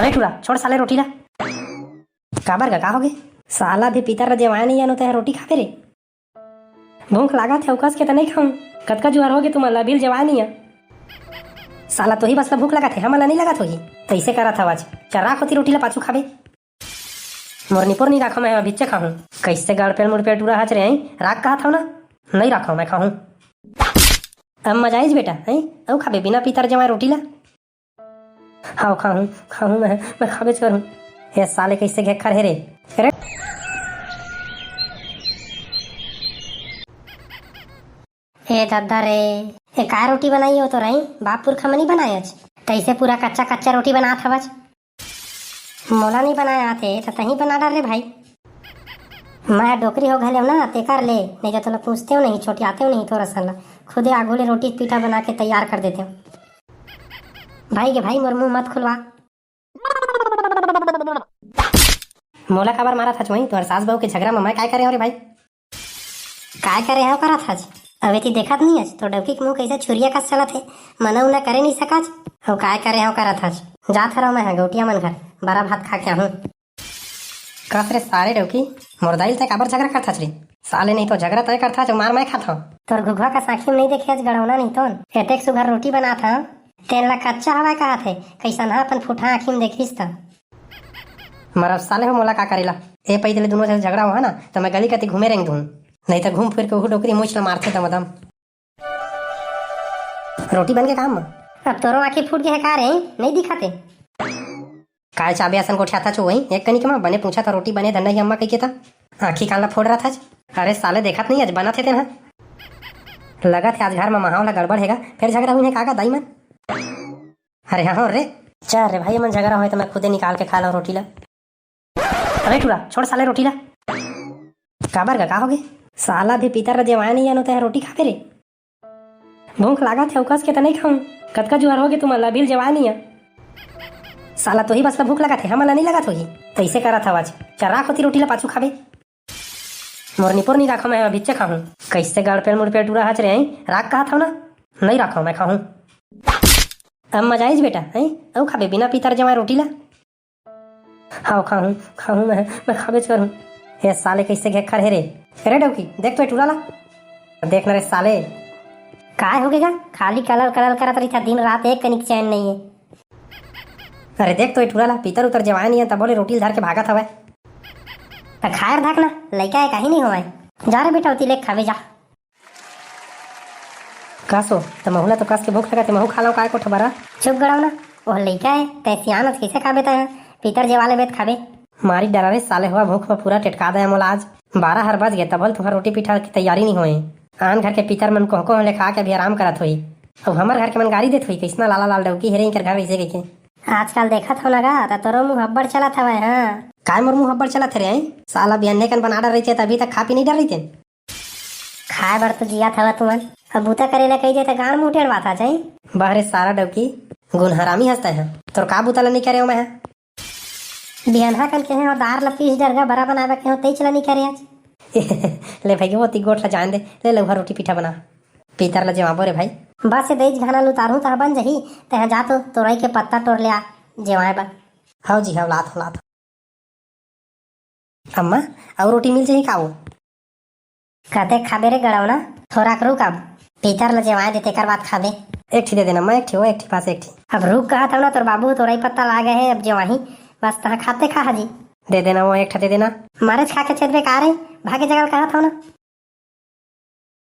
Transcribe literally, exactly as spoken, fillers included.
अरे टूरा, छोड़ साले रोटी ला। काबर गा, का होगे? साला भी पितर ला जेवाय नइ आनो, तेहा रोटी खाबे रे? भूख लागत हे, अउ कस के त नइ खाऊं। कतका जुआर होगे तुमन ला, अभी ले जेवाय नइ आ। साला तोही बस ला भूख लागत हे, हमन ला नइ लागत होही। तइसे करत हवच, चल राख ओती रोटी ला, पाछू खाबे। मोर निपोर नइ राखो, मैं अभिच्चे खाहूं। कइसे गड़पेल मुड़पेल टूरा हच रे, हैं? राख कहत हव ना, नइ राखो, मैं खाहूं। अब मजा आइस बेटा, हैं? अउ खाबे बिना पितर जेवाय रोटी ला? हाव, खाहूं, खाहूं मैं, मैं खाबेच करहूं। ए साले कइसे घेक्खर हे रे। अरे ए दद्दा रे, ए काय रोटी बनाई हो तो रही? बाप पुरखा मन नइ बनायेच। तइसे पूरा कच्चा कच्चा रोटी बनात हवच। मोला नइ बनाय आथे त तहीं बना डार रे भाई। मैं डोकरी हो घलेव ना, तेकर ले, नइ तो तोला पूछतेव नहीं, छोटियातेव नहीं तोर असन ला। खुदे आगू ले रोटी पीठा बना के तैयार कर देतेव। भाई गे भाई, मोर मुंह मत खुलवा। मोला काबर मारत हच वहीं? तोहर सास बहू के झगरा म मैं काय करे हंव रे भाई? काय करे हंव करत हच? अबे ती देखत नइ हच, तोर डौकी के मुंह कइसे छुरिया कस चलत हे, मना उना करे नइ सकच। अउ काय करे हंव करत हच? जात हरव मैं ह गौटिया मन घर, बरा भात खा के आहूं। कस रे सारे डौकी, मोर दाई ल तैं काबर झगरा करत हच रे? साले नहीं तो झगरा तैं करत हच, मार मैं खात हंव। तोर घुघुआ कस आंखी म नइ देखे हच गड़ौना नहीं तोन। एतेक सुघर रोटी बनात हंव, तेन ला कच्चा हवय कहत हे, कइसनहा अपन फुटहा आंखी म देखिस त। मरब साले हो, मोला का करेला? ए पइत ले दूनों झन झगरा होहा ना, त मैं गली कती घूमे रेंग दूं, नहीं त घूम फिर के ओहू डोकरी मुछ ल मारथे दमदम। रोटी बन के काम म। अब तोरो आंखी फूट गे हे का रे? नइ दिखत हे? काय चाबे असन गोठियाथच वहीं एक कनिक म? बने पूछत हंव, रोटी बने धन नहीं अम्मा कहिके त आंखी कान ला फोड़ रथच। अरे साले, देखत नइ हच, बनत हे तेन ह। लगत हे आज घर म माहौल ह गड़बड़ हे गा, फेर झगरा होइस हे का गा दाई मन? अरे हां हो रे। चल रे भाई, एमन झगरा होय त मैं खुदे निकाल के खा लंव रोटी ला। अरे टूरा, छोड़ साले रोटी ला। काबर गा, का होगे? साला भी पितर ला जेवाय नइ आनो, तेहा रोटी खाबे रे? भूख लागत हे, अउ कस के त नइ खाऊं। कतका जुआर होगे तुमन ला, अभी ले जेवाय नइ आ। साला तोही बस ला भूख लागत हे, हमन ला नइ लागत होही। तइसे करत हवच, चल राख ओती रोटी ला, पाछू खाबे। मोर निपोर नइ राखो, मैं अभिच्चे खाहूं। कइसे गड़पेल मुड़पेल टूरा हच रे, हैं? राख कहत हव ना, नइ राखो, मैं खाहूं। अब मजा आइस बेटा, हैं? अउ खाबे बिना पितर जेवाय रोटी ला? हाव, खाहूं, खाहूं मैं, मैं खाबेच करहूं। ए साले कइसे घेक्खर हे रे। अरे डौकी, देख तो ए टूरा ला। देख ना रे साले। काय होगे गा? खाली कलल कलल करत रहिथे दिन रात, एक कनिक चैन नइ हे। अरे देख तो ए टूरा ला, पितर उतर जेवाय नइ हे, तभो ले रोटी ल धर के भागत हवय। त खाए ल धक ना, लइका हे, काही नइ होवय। जा रे बेटा, ओती ले खाबे जा। का सो, त महू ला तो कस के भूख लगत हे, महू खा लंव काय कोठा बरा। चुप गड़ौना, ओह लइका हे, तैं सियान अस, कइसे खाबे तैं ह? पितर जेवा लेबे त खाबे। मारी डरा रे साले होवा, भूख म पूरा टेटका दया मोला आज। बारह हर बज गे, तभो ले तुंहर रोटी पीठा के तैयारी नइ होए। आन घर के पितर मन कोहको ले खा के अभी आराम करत होही। अउ हमर घर के मन गारी देत होही, कइसना लाला लाल डौकी हे रे, इंकर घर अइसे कहिके। आजकल देखत हव ना गा, त तोरो मुंह अब्बड़ चलत हवय, हां। काय मोर मुंह अब्बड़ चलत हे रे, हैं? साला बिहन्ने कन बना डर रहिते, त अभी तक खा पी नइ डर रहिते। खाए बर तो जियात हवा तुमन, अब बूता करे ला कहि दे त गांड़ मुंह टेढ़वाथच। बह रे सारा डौकी, गुन हरामी हस तैं ह। तोर का बूता ला नइ करे हों मैं ह? बिहनहा कन केहे हों दार ला पीस डर गा, बरा बनाबे केहे हों, तइच ला नइ करे आज। ले भई, ओती गोठ ला जान दे, ले लउहा रोटी पीठा बना, पितर ला जेवाबो रे भाई। बस ये दइच घाना ल उतारहूं तहां बन जही, तैं ह जा तो तोरई के पत्ता टोर ले आ जेवाए बर। हव जी हव, लात हंव, लात हंव। अम्मा, अउ रोटी मिल जाही का वो? कतेक खाबे रे गड़ौना? थोराक रुक, अब पितर ल जेवाए दे, तेकर बाद खाबे। एक ठी दे देना अम्मा, एक ठी, वो एक ठी, बस एक ठी। अब रुक कहत हव ना, तोर बाबू तोरई पत्ता लागे हे, अब जेवाही, बस तहां खाते खा हाजी। दे देना, वो एक ठा दे देना। मारेच खा के चेतबे का रे, भागे जगह ल कहत हव ना।